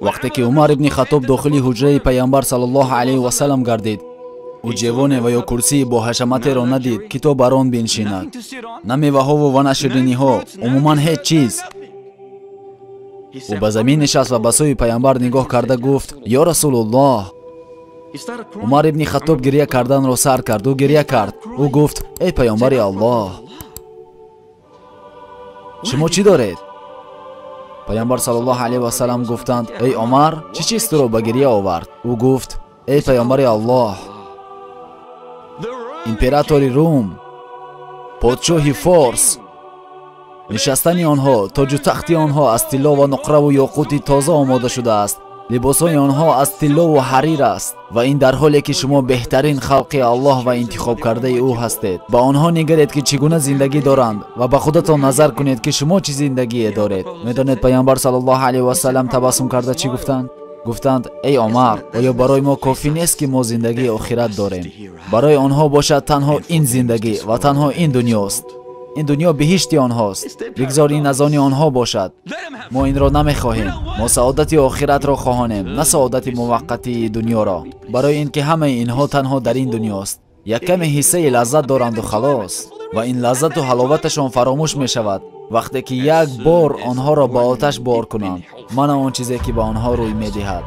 Вақте ки Умар ибни Хаттоб дохили ҳуҷраи Пайғамбар саллаллоҳу алайҳи васаллам гардид, ӯ ҷевоне ва ё курсии бо ҳашаматеро надид, ки то бар он биншинад. На меваҳову ва на шириниҳо, умуман ҳеҷ чиз. Ӯ ба замин нишаст ва ба сӯи Пайғамбар нигоҳ карда гуфт: ё Расулуллоҳ. Умар ибни Хаттоб гирья карданро сар кард. Ӯ гирья кард. Ӯ гуфт: эй Пайғамбари Аллоҳ, шумо чӣ доред? Пайғамбар саллаллоҳу алайҳи васаллам гуфтанд: эй Умар, чӣ чиз туро ба гирья овард? Ӯ гуфт: эй Пайғамбари Аллоҳ, императори Рум, подшоҳи Форс, нишастани онҳо, тоҷу тахти онҳо аз тилло ва нуқраву ёқути тоза омода шудааст. Либосҳои онҳо аз тиллову ҳарир аст, ва ин дар ҳоле ки шумо беҳтарин халқи Аллоҳ ва интихобкардаи ӯ ҳастед. Ба онҳо нигаред, ки чӣ гуна зиндагӣ доранд, ва ба худатон назар кунед, ки шумо чӣ зиндагие доред. Медонед Пайғамбар саллаллоҳу алайҳи васаллам табассум карда чӣ гуфтанд? Гуфтанд: эй Умар, оё барои мо кофӣ нест, ки мо зиндагии охират дорем? Барои онҳо бошад танҳо ин зиндагӣ ва танҳо ин дунёст. Ин дунё биҳишти онҳост. Бигзор ин аз они онҳо бошад. Мо инро намехоҳем. Мо саодати охиратро хоҳонем, на саодати муваққатии дунёро. Барои ин ки ҳамаи инҳо танҳо дар ин дунёст. Як каме ҳиссаи лаззат доранду халос, ва ин лаззату ҳаловаташон фаромӯш мешавад вақте ки як бор онҳоро ба оташ бор кунанд. Мана он чизе ки ба онҳо рӯй медиҳад.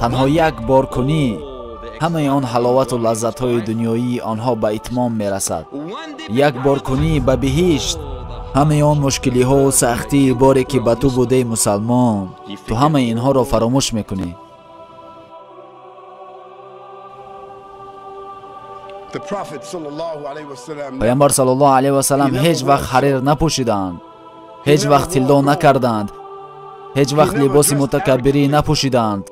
Танҳо як бор кунӣ, ҳамаи он ҳаловату лаззатҳои дунёии онҳо ба итмом мерасад. Як бор кунӣ ба биҳишт, ҳамаи он мушкилиҳову сахтии боре ки ба ту будей мусалмон, ту ҳамаи инҳоро фаромӯш мекунӣ. Пайғамбар саллаллоҳу алайҳи васаллам ҳеҷ вақт ҳарир напӯшиданд, ҳеҷ вақт тилло накарданд, ҳеҷ вақт либоси мутакаббирӣ напӯшиданд,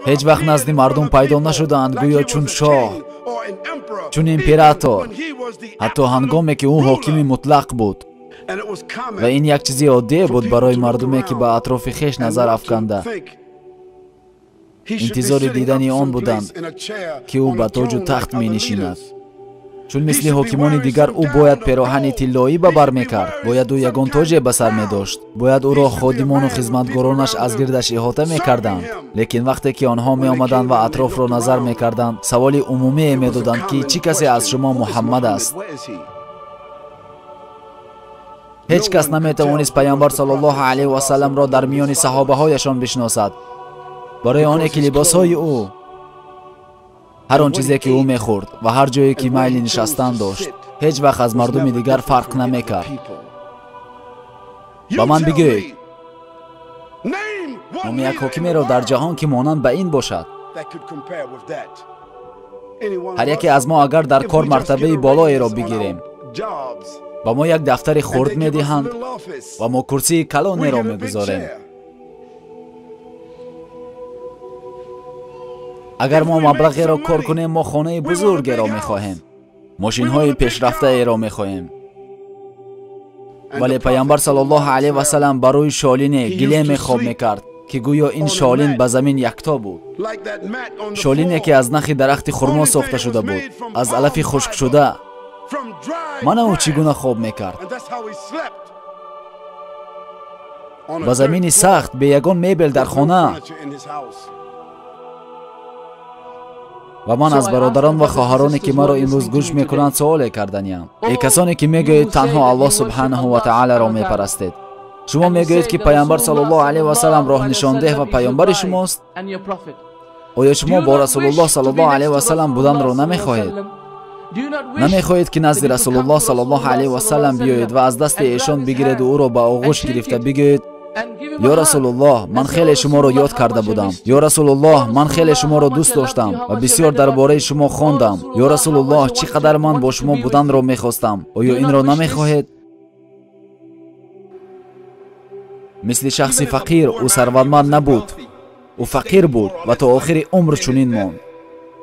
ҳеҷ вақт назди мардум пайдо нашуданд гӯё чун шоҳ, чун император, ҳатто ҳангоме ки ӯ ҳокими мутлақ буд. Ва ин як чизи оддие буд барои мардуме, ки ба атрофи хеш назар афканда интизори дидани он буданд, ки ӯ ба тоҷу тахт менишинад. Чун мисли ҳокимони дигар ӯ бояд пероҳани тиллоӣ ба бар мекард, бояд ӯ ягон тоҷе ба сар медошт, бояд ӯро ходимону хизматгоронаш аз гирдаш иҳота мекарданд. Лекин вақте ки онҳо меомаданд ва атрофро назар мекарданд, саволи умумие медоданд, ки чӣ касе аз шумо Муҳаммад аст? Ҳеҷ кас наметавонист Пайғамбар саллаллоҳу алайҳи васалламро дар миёни саҳобаҳояшон бишносад, барои оне ки либосҳои ӯ, ҳар он чизе ки ӯ мехӯрд ва ҳар ҷое ки майли нишастан дошт, ҳеҷ вақт аз мардуми дигар фарқ намекард. Ба ман бигӯед, номи як ҳокимеро дар ҷаҳон, ки монанд ба ин бошад. Ҳар яке аз мо агар дар кор мартабаи болоеро бигирем, ба мо як дафтари хурд медиҳанд ва мо курсии калонеро мегузорем. Агар мо маблағеро кор кунем, мо хонаи бузургеро мехоҳем, мошинҳои пешрафтаеро мехоҳем. Вале Пайғамбар саллаллоҳу алайҳи васаллам ба рӯи шолине гилеме хоб мекард, ки гӯё ин шолин ба замин якто буд. Шолине ки аз нахи дарахти хурмо сохта шуда буд, аз алафи хушкшуда. Мана ӯ чӣ гуна хоб мекард. Ба замини сахт, бе ягон мебел дар хона. Ва ман аз бародарон ва хоҳароне, ки маро имрӯз гӯш мекунанд, суоле карданиям. Эй касоне, ки мегӯед танҳо Аллоҳ субҳанаҳу ва таъоларо мепарастед, шумо мегӯед, ки Пайғамбар саллаллоҳу алайҳи васаллам роҳнишондеҳ ва паёмбари шумост? Оё шумо бо Расулуллоҳ саллаллоҳу алайҳи васаллам буданро намехоҳед? Намехоҳед, ки назди Расулуллоҳ саллаллоҳу алайҳи васаллам биёед ва аз дасти эшон бигиреду ӯро ба оғӯш гирифта бигӯед: ё Расулуллоҳ, ман хеле шуморо ёд карда будам. Ё Расулуллоҳ, ман хеле шуморо дӯст доштам ва бисёр дар бораи шумо хондам. Ё Расулуллоҳ, чӣ қадар ман бо шумо буданро мехостам. Оё инро намехоҳед? Мисли шахси фақир ӯ сарватманд набуд. Ӯ фақир буд ва то охири умр чунин монд.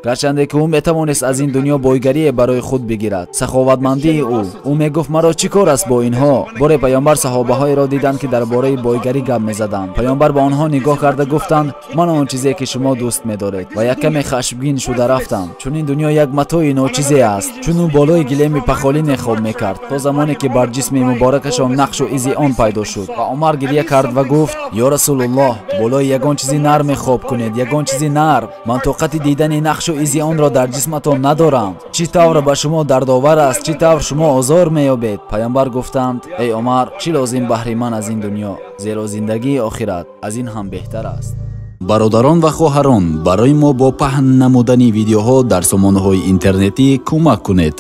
Гарчанде ки ӯ метавонист аз ин дунё бойгарие барои худ бигирад. Саховатмандии ӯ. Ӯ мегуфт: маро чӣ кор аст бо инҳо? Боре паёмбар саҳобаҳоеро диданд, ки дар бораи бойгарӣ гап мезаданд. Паёмбар ба онҳо нигоҳ карда гуфтанд: ман он чизе ки шумо дӯст медоред. Ва як каме хашмгин шуда рафтанд. Чунин дунё як матои ночизе аст. Чун ӯ болои гилеми пахолине хоб мекард, то замоне ки бар ҷисми муборакашон нақшу изи он пайдо шуд. Ва Умар гиря кард ва гуфт: ё Расулуллоҳ, болои ягон чизи нарме хоб кунед, ягон чизи нарм. Ман тоқати дидани нақшу изи онро дар ҷисматон надорам. Чӣ тавр ба шумо дардовар аст, чӣ тавр шумо озор меёбед. Паёмбар гуфтанд: эй Умар, чӣ лозим баҳри ман аз ин дунё, зеро зиндагии охират аз ин ҳам беҳтар аст. Бародарон ва хоҳарон, барои мо бо паҳн намудани видеоҳо дар сомонаҳои интернетӣ кӯмак кунед.